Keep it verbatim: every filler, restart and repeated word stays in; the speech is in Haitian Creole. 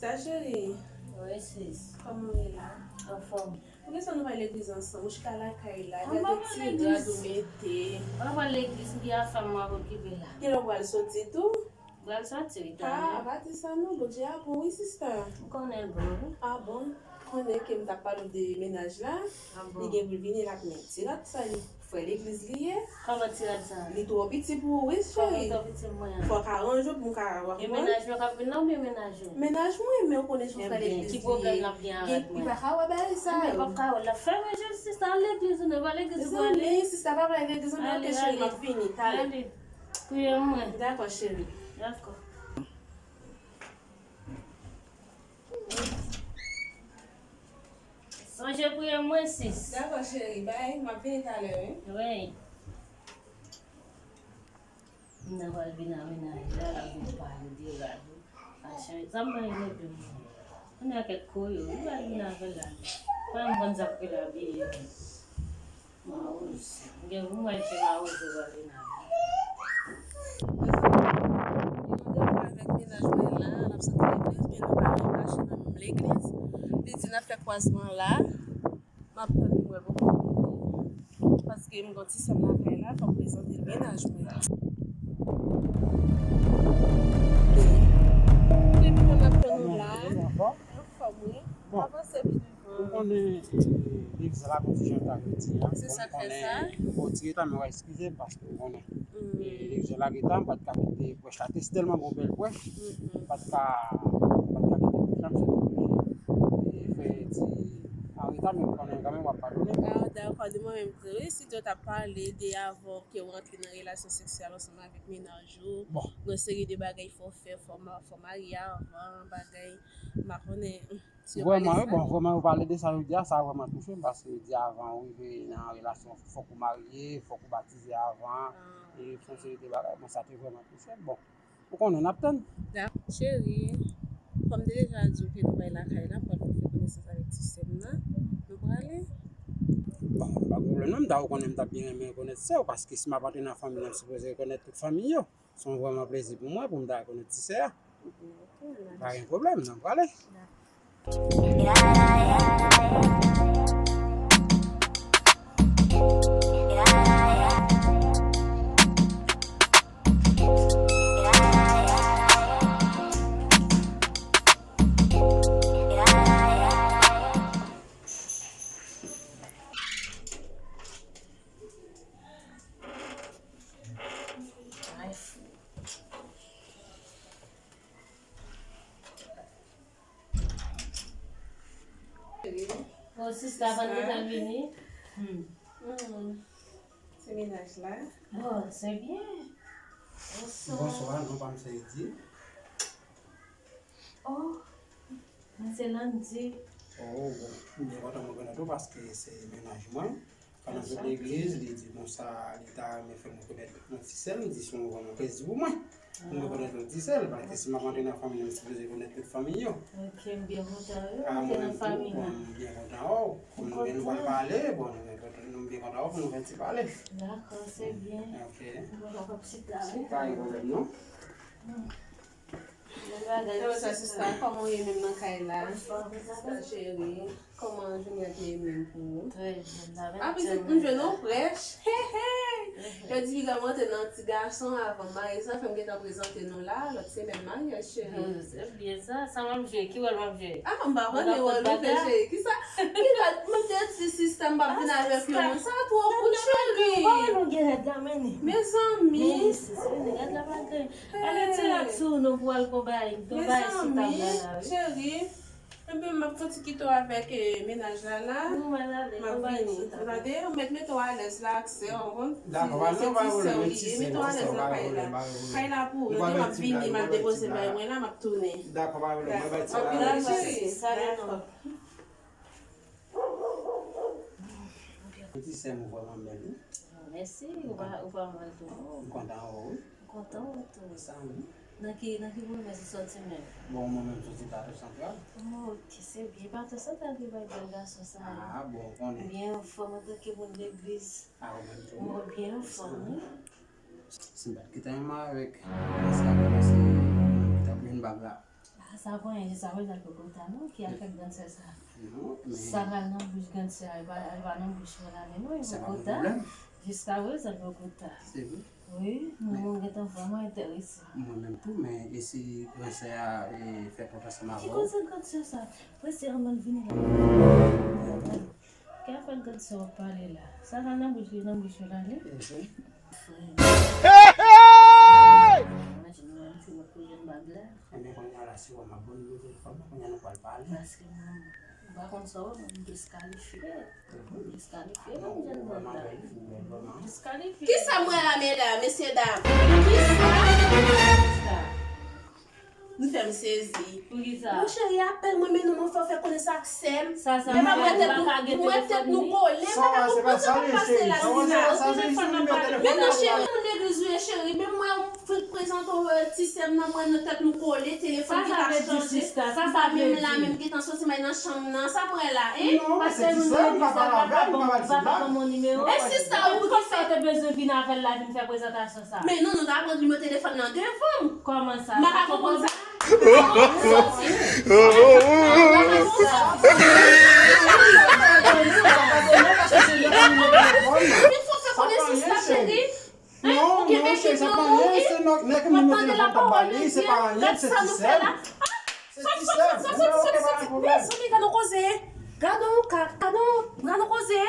Sa cheri, Wi, sis. Kòman w ye la? Anfòm. Poukisa nou pa al legliz ansanm? Ou chita lakay la, An, m gade pa ti al dra legliz. nou mete. Mwen pa al legliz, m gen afè mwen ap okipe la. Kilè w pral soti tou? Pral soti, wi, Ah, talè. pa di sa non, Bondye a bon wi sista. M konnen l bon, wi. Ah bon? Konnen ke m t ap pale w de mennaj la, Ah li bon. Gen pou l vini, l ap met ti rad sa, li frè legliz li ye. Kòman ti rad sa? Li twò piti pou ou wi Kòman cheri. Twò piti pou mwen? Fòk aranje w pou m ka E konprann. Mennaj mwen k ap vin la oubyen mennaj ou? Mennaj mwen, men ou konnen jan frè Ebyen, legliz ki li pwoblèm ye. l ap gen Gen- avèk Li mwen? pa ka wè bagay sa Ebyen, yo. Pap ka wè l ap fèmen je sista, al legliz ou menm, al legliz ou Mezanmi, prale. Sista pa pral legliz ou menm, Ale, ok cheri, m ale. ap vini, talè. Ale. Priye mwen. Dakò cheri. Dakò. Sonje priye mwen, sis. Dakò cheri, bay, m ap vini talè wi. Wi. Moun nan pral vin nan mennaj la, l ap vin pale de rad ou. Machin, sa m bay regle mwen. Kounye a kèk koyo, li pral vin avè l la. Pa m konn sa k rele abiye. Mawozo. Gen moun mwen ki mawozo pral vin avè l. Gen yon devwa avèk mennaj mwen la, l ap soti legliz, men nou pa menm mache nan menm legliz. Li di n ap fè kwazman la. M ap tann li, m wè l poko vini. Paske m gon ti sè m lakay la, fò m prezante l mennaj mwen. Depi lè m ap tann ou la, anfòm wi. Bon. Avanse pi devan. Ou konnen, eh, legliz la gon ti jan ta redi a. Se sa k fè sa. Bon, ti reta, men w a eskize m paske ou konnen. Eh, legliz la reta, m pa t ka kite brèch la te tèlman gon bèl brèch. M pa t ka, m pa t ka kite brèch la, m sot oblije, eh, fè ti an reta, men m konnen kanmenm w ap padone m. Ah, dakò, de mwen menm tou. Wi, si yo t ap pale de avan ke w rantre nan relasyon seksyèl ansanm avèk mennaj ou, bon, gon seri de bagay fò w fè, fò w ma-, fò w marye avan, bagay, m pa konnen. Vrèman, wi, bon, vrèman, ou pale de sa jodi a, sa vrèman touche m, paske yo di avan ou rive nan relasyon, fòk ou marye, fòk ou batize avan, e fon seri de bagay, bon, sa te vrèman touche m. Bon, ou konnen, n ap tann. Dakò, cheri, kòm m te deja di w ke nou bay lakay la, m pral fè konesans avèk ti sè m nan, nou prale. Bon, pa pwoblèm non, m ta ou konnen m t ap byen renmen rekonèt sè w, paske si m ap antre nan fanmi nan, m sipoze rekonèt tout fanmi yo. Se yon vrèman plezi pou mwen pou m ta rekonèt ti sè a. Pa gen pwoblèm, n ap prale. Bon, sista, pandan nou vini. Hmm. Hmm. Se mennaj la. Bon, se byen. Bonswa. Bonswa, non pa m se Edi. Oh, mwen se Landy. Oh, bon, m byen kontan mwen konèt ou paske se mennaj mwen. Pandan sot legliz, li di konsa, li ta renmen fè m rekonèt yon ti sè l, m di se yon vrèman plezi pou mwen. Pou m rekonèt yon ti sè l, paske si m ap antre nan fanmi an, m sipoze konèt tout fanmi yo. Ok, m byen kontan wi, antre nan fanmi an. Bon, m byen kontan wè w. Kòm nou gen nou pral pale, bon, nou byen kontan, nou byen kontan wè w pou nou fè ti pale. Dakò, se byen. Ok. M kontan wè w chita wi. Pa gen pwoblèm non. Kòman sa sista, kòman w ye menm nan kay la? Sista cheri, kòman jounen an te ye menm pou ou? Trè byen, la menm. Apre se m jwenn yon prèch. Hey, hey! Yo di piga m rantre nan ti gason avan m marye, sa fè m gentan prezante nou la, lòt semèn maryaj cheri. Se byen sa, sa m ap jwe, ki wòl m ap jwe? Ah, m pa konnen wòl ou fè cheri. Kisa? Ki lòt? Mwen te di sista m p ap vin avèk yon moun. Sa twò kout cheri. Mezanmi. Mezanmi. Mezanmi, cheri. Enben, m ap fè ti kite w avèk, eh, mennaj la la. M ap vini. Tande, ou mèt mete w alèz la ak sè w, ou konn. Dakò, pa gen pwoblèm, ti sè m, mete w alèz la, kay la. Kay la pou ou, m ap vini, m ap depoze bagay mwen la, m ap tounen. Dakò, pa gen pwoblèm, mwen bay ti bagay la. Dakò. Ti sè m, ou vrèman bèl wi. Mèsi, ou pa, ou pa mal tou non. M kontan wè w wi. M kontan wè w tou. Sa wi. Nan ki, nan ki pwovens ou sòti menm? Bon, mwen menm sòti Plato Santral. Oh, ok, se byen. Plato Santral ki bay bèl gason sa yo. Ah, bon, ou konnen. Byen anfòm antanke moun legliz. Ah, ou menm tou. Mwen byen anfòm wi. Si m pa t gentan renmen avèk, sa komanse, m t ap jwenn bag la. Sa pa anyen, sa pa anyen, Bogota, non? Ki afè grandsè sa? Non, men Sa pral nan bouch grandsè a, li pa, li pa nan bouch mwen la, men non, e Bogota. Jiska prezan, Bogota. Se vre? Wi, mwen gentan vrèman enterese. Mwen menm tou, men e si grandsè a fè kont ansanm avè w? Ki koze grandsè sa? Mwen se anmèl vini la. Ki afè grandsè w ap pale la? Sa ka nan bouch li, nan bouch ou la, li? Frè. Imajine w, yon ti moun pou jwenn bab la. Ebyen, kounye a la, si w ap bon nimewo telefòn nan, kounye a nou pral pale. Paske mwen, m pa konn sa w, mwen, m deskalifye. M deskalifye, non, m jwenn bab la. M deskalifye. Kisa m wè la, medam, mesye dam? Kisa? Kisa? Nou fè m sezi. Poukisa? Mon cheri, apèl mwen, men non, mwen fè w fè konesans ak sè m. Sa, sa, men pa mwen tèt nou, mwen tèt nou kole, m pa ka konprann sa k ap pase la, Sisa. Men non, cheri, moun legliz ou ye, cheri, men mwen, Frenk prezante w ti sè m nan, mwen nan tèt nou kole, telefòn ki pa chanje. M pa menm la, menm gentan soti m al nan chanm nan, sa m wè la, en? Pastè, moun legliz la pa bon, pa bon nimewo. E sista, ou poukisa w te bezwen vin avè l la, vin fè prezantasyon sa? Men non, nou ta pran nimewo telefòn nan devan m. Kòman sa? M pa ka konprann sa. Soti. Men fò fè konesans la, cheri. Non, non, cheri, sa pa anyen, se nèg nimewo telefòn t ap ba li, se pa anyen, se ti sè m. Se ti sè m. Soti, soti, soti, soti, soti. Mezanmi, gade yon koze. Gade yon ka, gade yon, gade yon koze.